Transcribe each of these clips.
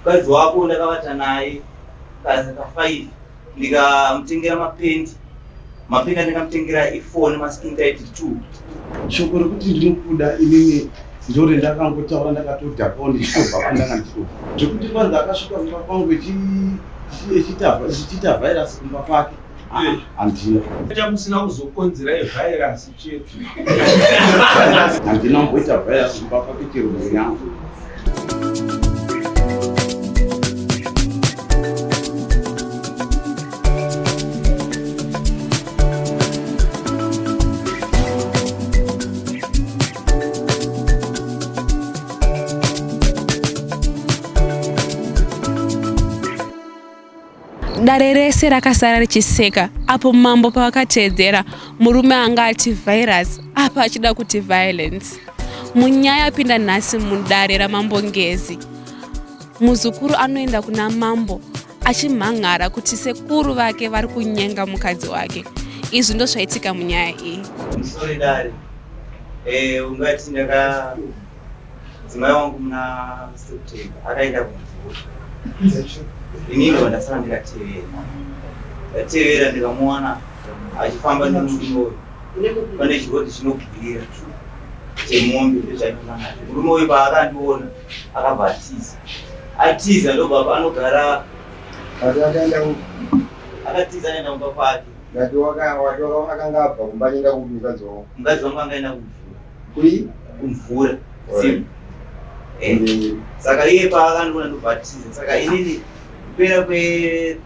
Mukadzi wako ndakavata naye ka 5 ndikamutengera mapendi. Mapendi andikamutengera i4 nemaskin tight 2. Shoko rekuti ndinokuda inini ndore ndakangotaura ndakatodhakwawo ndichitobva kwandanga ndichitobva zvekuti kwanzi akasvika kumba kwangu echiita vhairasi kumba kwake handina chamusina kuzokonzera ivhairasi chete handina kumboita vhairasi kumba kwake chero mhuri yangu. Dare rese rakasara richiseka apo mambo pavakateedzera murume anga ati virus apa achida kuti violence. Munyaya yapinda nhasi mudare ramambo Ngezi, muzukuru anoenda kuna mambo achimhan'ara kuti sekuru vake vari kunyenga mukadzi wake. Izvi ndozvaitika munyaya iyi. Musoro dare, eh, ungati ndaka mudzimai wangu muna September akaenda kumvura, inini ndobva ndasara ndikatevera, ndatevera ndikamuwana achifamba nemurume uyu pane chirodhi chinobvira chemombe ndochaifamba nacho. Murume uyu paakandiona akabva atiza, atiza ndobva paanogara akatiza akaenda kumba kwake. Ngati akanga abva kumba achienda kupi mukadzi wangu? Mukadzi wangu angaenda kumvura. Kui? Kumvura. Simu. Eh. Saka iye paakandiona ndobva atiza. Saka inini kupera kwe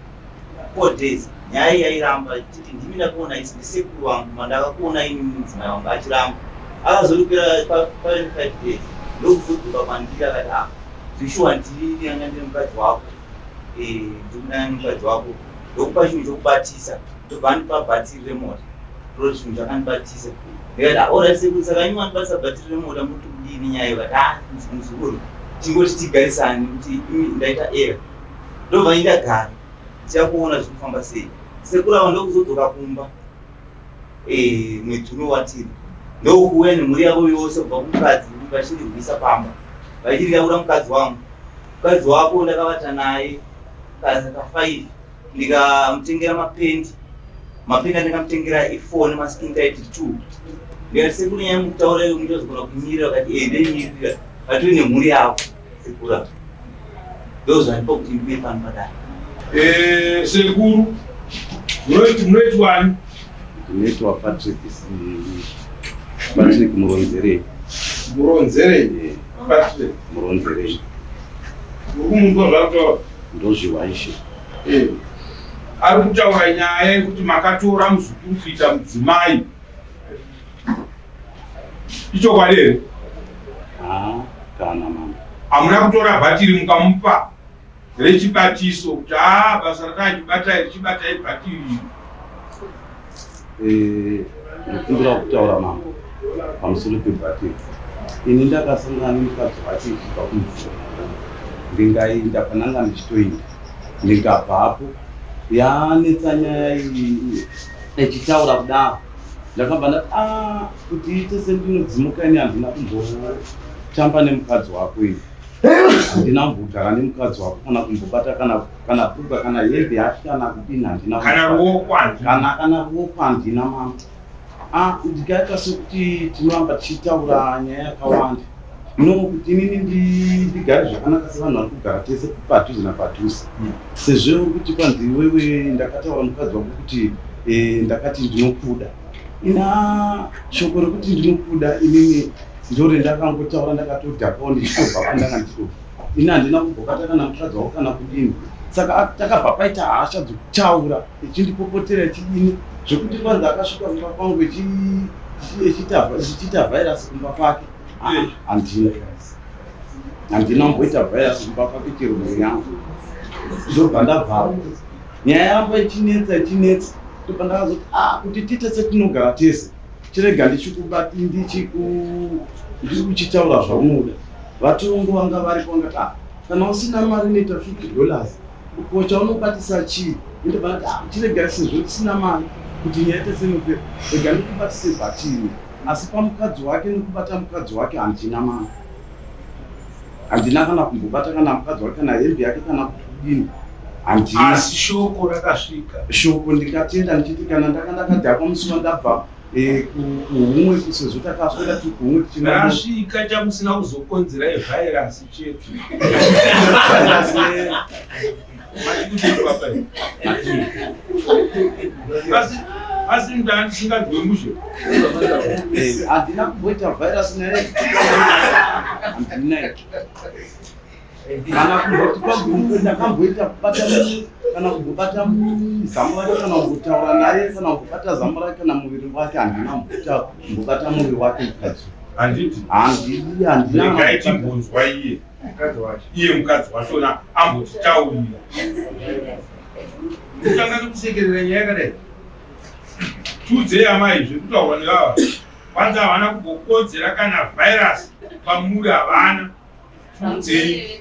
4 days nyaya iyi yairamba ichiti ndimi ndakuona isi ndisekuru wangu mandakakuona ini mudzimai wangu achiramba. Akazoripera pave ne 5 days ndokuzodzoka kwandiri akati ah zveshuwa ndini anga ndine mukadzi wako eh ndikudana nemukadzi wako ndokupa chinhu chokubatisa ndobva andipa bhatiri remota ndiro chinhu chakandibatisa ndikati ah alright sekuru saka imi mandibatisa bhatiri remota muti kudii nenyaya iyo vati ah muzukuru tingoti tigarisane nekuti imi ndaita error ndobva ini ndagara ndichakuona zviri kufamba sei sekuru ava ndokuzodzoka kumba eh, mwedzi uno watiri ndokuuya nemhuri yavo yose kubva kumukadzi vachindirwisa pamba vachiti ndakuda mukadzi wangu mukadzi wako ndakavata naye ka 5 ndikamutengera mapendi mapendi andikamutengera i4 nemaskin tight 2 ndikati sekuru nyaya mukutaura iyo muchazogona kumirira vakati eh ndemirira vatove nemhuri yavo sekuru ava ndozvandipa kuti ndiuye pano padare. Eh, sekuru munoitwani? Ndinoitwa Patrick Patrick Muronzerei. Muronzerei? Eh. Patrick Muronzerei. Uri kumunzwa zvaakutaura? Ndozviwa ishe. Eh. Ari kutaura nyaya yekuti makatora muzukuru kuita mudzimai. Ichokwadi here? Ah, kana mama. Hamuna kutora bhatiri mukamupa rechibatiso kuti haa basa ratachibata iri chibatai bhatiri iri. Eh, ndinokumbira kutaura mambo pamusoro pebhatiri. Ini ndakasangana nemukadzi wacho ichibva kumvura. Ndingainda pananga ndichitoinda. Ndingabvapo. Yanetsa nyaya iyi ichitaura kudaro. Ndakabva ndati ah kuti iite sendinodzimuka ini handina kumbotamba nemukadzi wako ini. Handina kumbogara nemukadzi wako kana kumbobata kana kana bhuga kana hembe yake kana kudini handina Kana ruoko handina. Kana kana ruoko handina mama. Ah ndikaita sekuti tinoramba tichitaura nyaya yakawanda. No kuti inini ndigare zvakanaka sevanhu vari kugara tese padhuze napadhuze. Sezvo uri kuti kwanzi iwewe ndakataura mukadzi wako kuti eh, ndakati ndinokuda. Ina shoko rekuti ndinokuda inini ndore ndakangotaura ndakatodhakwawo ndichitobva kwandanga ndichitobva. Ini handina kumbobata kana mukadzi wako kana kudini. Saka takabva paita hasha dzekutaura echindipopotera echidini zvekuti kwanzi akasvika kumba kwangu echiita vhairasi kumba kwake. Handina. Handina kumboita virus kumba kwake chero mhuri yangu. Ndobva ndabvapo. Nyaya yaramba ichinetsa ichinetsa. Ndobva ndakazoti ah kuti tiite setinogara tese. Chirega ndichikubati ndichiku ndikuchitaura zvaunoda. Vatongo vanga varipo vangati ah kana usina mari inoita 50 dollars ko chaunobatisa chii? Ndobva ndati ah chirega sezvo tisina mari kuti nyaya ite seinopera rega ndikubatise bhatiri. Asi pamukadzi wake nekubata mukadzi wake handina mama. Handina kana kumbobata kana mukadzi wake kana hembe yake kana kuti kudini. Handina. Asi shoko rakasvika. Shoko ndingatenda ndichiti kana ndanga ndakadhakwa musi wandabva eh, kuhumwe sezvo takaswera tiri kuhumwe tichimwa Rasvika chamusina kuzokonzera ivhairasi chete. Asi ndandisinganzwe mushe. Eh, handina kumboita virus naye handina kana kumboti kwagumwe ndakamboita kubata kana kumbobata zamu rake kana kumbotaura naye kana kumbobata zamu rake kana muviri wake handina kumboita kumbobata muviri wake mukadzi handiti handidi handina regai timbonzwa iye Mukadzi wacho. Iye mukadzi wachona ambotitaurira. Kutanga nekusekerera nyaya yakadai. Tiudzei amai zvekutaurwa nevava. Kwanza havana kumbokodzera kana virus pamuri havana. Tiudzei.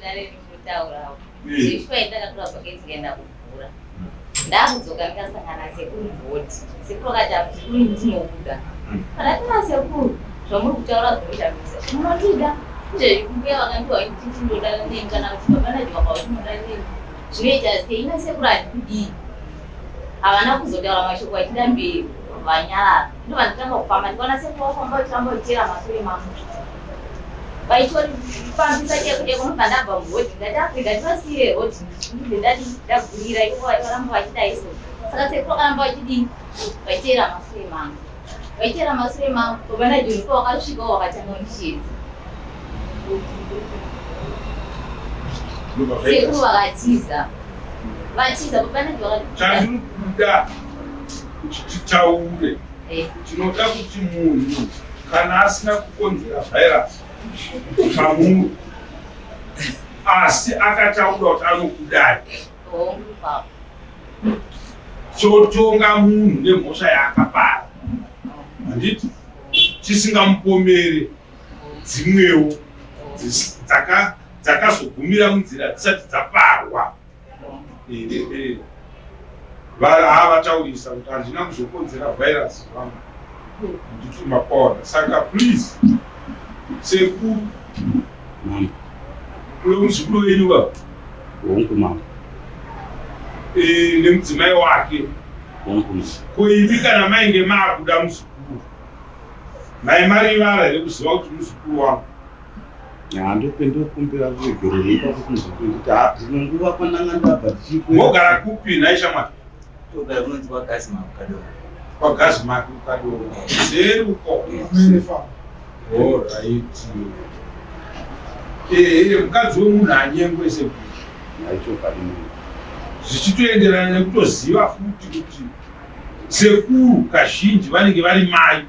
Ndakudzoka ndikasangana sekuru mvoti sekuru vakati sekuru ndinokuda pandatora sekuru zvamuri kutaura zvinoshamisa munondida izvezvi mbuya vakandiwa kuti ndinoda neni kana kuti baba naji vakawa tinoda neni zvinoita sei nasekuru handikudii havana kuzotaura mashoko achida mberi vanyarara ndobva ndatanga kufamba ndikaona sekuru vafamba vachiramba vachiteera masure mangu vaitorifambisa chaiko chaiko ndobva ndabva murodhi ndati afrika tivasiire rodhi ndibve ndati ndagurira ivo varamba vachidai so saka sekuru vakaramba vachidii vaiteera masure mangu vaiteera masure mangu baba najoni pavakasvikawo vakatanga kundisheedza sekuru vakatiza vatiza baba najoni vakati Chandiri kuda kuti titaure eh. Tinoda kuti munhu kana asina kukonzera virus pamuri asi akataura kuti anokudai chotonga munhu nemhosva yaakapara handiti tisingamupomere dzimwewo dzakazogumira munzira dzisati dzaparwa Vataurisa kuti handina kuzokonzera virus vangu nditi mapona saka please sekuru uyo muzukuru wenyu baba hongu mama eh, nemudzimai wake hongu mama ko imi kana mainge maakuda muzukuru mai marivara here kuziva kuti muzukuru wangu Ndokumbira ruregerero ipapo kumuzukuru kuti ha dzimwe nguva kwandanga ndabva ndichikwira. Mogara kupi nhai shamwari? Togara kunonzi kwaGazmark kuKadoma. KwaGazmark kuKadoma. Kuseri uko. Alright. Eh, mukadzi wemunhu anyengwe sekuru. Haichokwadi munhu. Zvichitoenderana nekutoziva futi kuti sekuru kazhinji vanenge vari mai.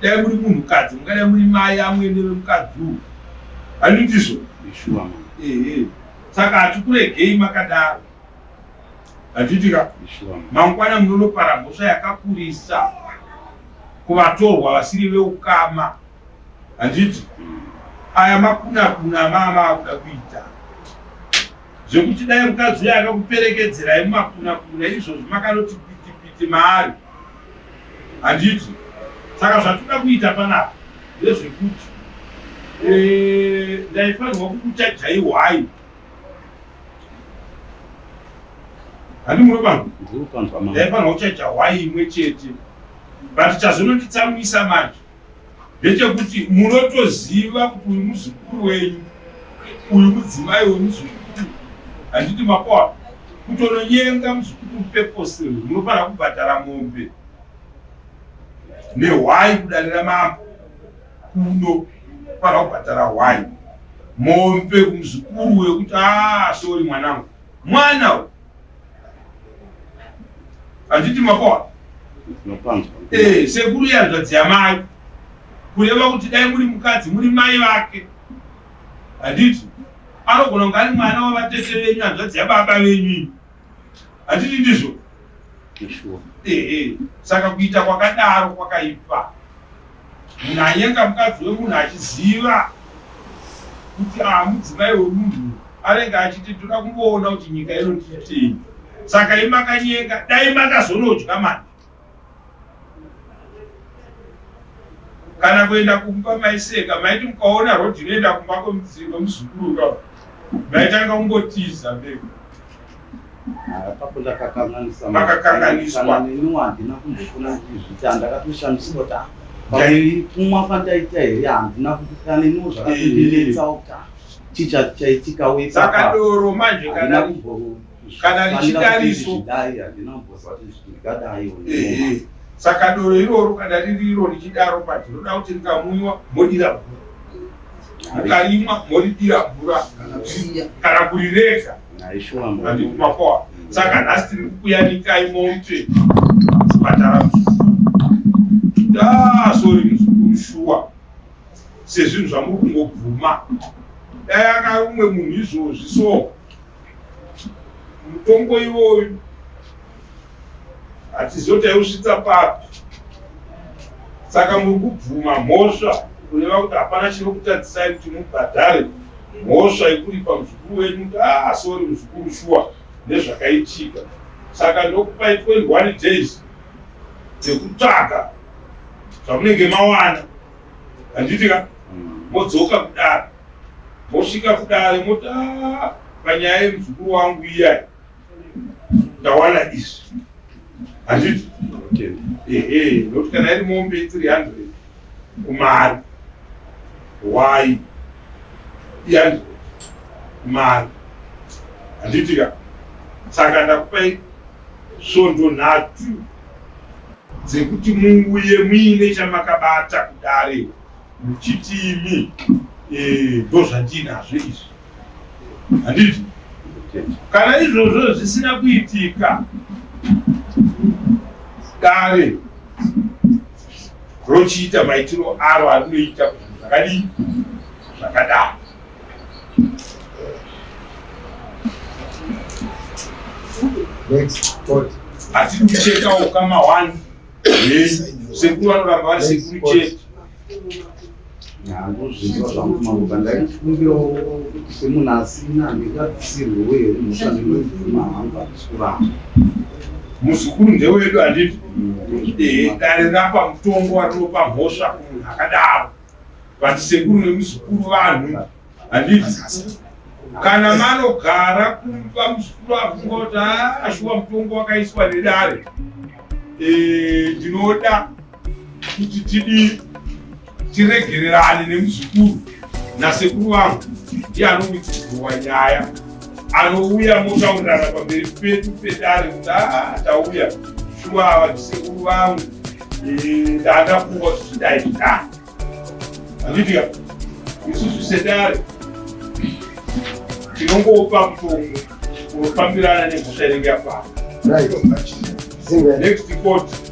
Dai muri munhukadzi mungadai muri mai amwene vemukadzi uyu. Handindizvo? Ishuwa mama. Ehe. Saka hatikuregei makadaro. Handiti ka? Ishuwa mama. Mangwana munonopara mhosva yakakurisa kuvatorwa vasiri veukama. Handiti? Aya makunakuna amama akuda kuita. Zvekuti dai mukadzi uya akakuperekedzerai mumakunakuna izvozvi makanoti piti piti maari. Handiti? Saka zvatoda kuita panapa ndezvekuti eh, ndaifanirwa kukuchajai hwai. Handi munopanzwa? Ndiri kupanzwa mama. Ndaifanirwa kuchaja hwai imwe chete. But chazononditsamwisa manje ndechekuti munotoziva kuti uyu muzukuru wenyu uyu mudzimai wemuzukuru handiti makoa kutononyenga muzukuru purposely munofanira kubhadhara mombe nehwai kudarira mambo kuno fanira kubhadhara hwai mombe kumuzukuru wekuti a ah, sori mwanangu mwana uyu Handiti makoa? Eh, sekuru yanzvadzi yamai. Kureva kuti dai muri mukadzi muri mai vake. Handiti? Anogona kunge ari mwana wavatete venyu hanzvadzi yababa venyu imi. Handiti ndizvo? Sure. Eh, eh. Saka kuita kwakadaro kwakaipa. Munhu anyenga mukadzi wemunhu achiziva kuti ah mudzimai wemunhu anenge achiti toda kungoona kuti nyika inotiitei. Saka imi makanyenga dai makazonodya manje. Kana kuenda kumba maiseka, maiti mukaona road inoenda kumba kwemuzukuru ka maitanga kungotiza mbeko. Apapo ndakakanganisa. Makakanganiswa. Kana neniwo handina kumbofuna ndizviita, ndakatoshamisika kuti ah, pamwe kumwa kwandaita here handina kuti kana neniwo zvakatondinetsawo kuti ah, chii chati chaitikawo ipapa. Saka doro manje Handina kana kumbo kana richidariso. zvidai handina kumboziva kuti ndingadai Ehe. Saka doro iroro kana riri iro richidaro but rinoda kuti rikamwiwa modira mvura. Mukarimwa moridira mvura kana kurirega. Handiti makoa. Saka nhasi tiri kukuyanikai mombe chipatara muzukuru. Ah, sorry muzukuru shuwa. Sezvinhu zvamuri kungobvuma. Dai anga umwe munhu izvozvi so. Mutongo iwoyu hatizivi taiusvitsa papi. Saka muri kubvuma mhosva kureva kuti hapana chinokutadzisai kuti mubhadhare mhosva yekuripa muzukuru wenyu kuti ah sorry muzukuru shuwa nezvakaitika. Saka ndokupai 21 days dzekutsvaga zvamunenge mawana handiti ka modzoka kudare mosvika kudare moti ah, panyaya yemuzukuru wangu iyai ndawana izvi handiti ehe nokuti kana iri mombe 300 kumari hwai 300 kumari handiti ka saka ndakupai svondo nhatu dzekuti muuye muine chamakabata kudare muchiti imi eh, ndozvandiinazvo izvi handiti kana izvozvo zvisina kuitika dare rochiita maitiro aro arinoita kuzvinhu zvakadii zvakadaro hatiri kucheka ukama hwani sekuru vanoramba vari sekuru chete Handozvinzwa zvangu mambo pandaifumbirawo kuti semunhu asina ndingabvisirwewo here mhosva ndinoibvuma hangu handisi kuramba. Muzukuru ndewedu handiti? Ehe, dare rapa mutongo warinopa mhosva kumunhu akadaro. But sekuru nemuzukuru vanhu handiti? Kana manogara kumba muzukuru afunga kuti ah, shuwa mutongo wakaiswa nedare eh, ndinoda kuti tidii tiregererane nemuzukuru nasekuru vangu ndiye anowidzowa nyaya anouya motaurirana pamberi pedu pedare kuti ah, tauya shuwa ava ndisekuru vangu eh, ndakapuwa kuti zvidai zvidai handitika isusu sedare tinongopa mutongo unofambirana nemhosva inenge yapaa next court.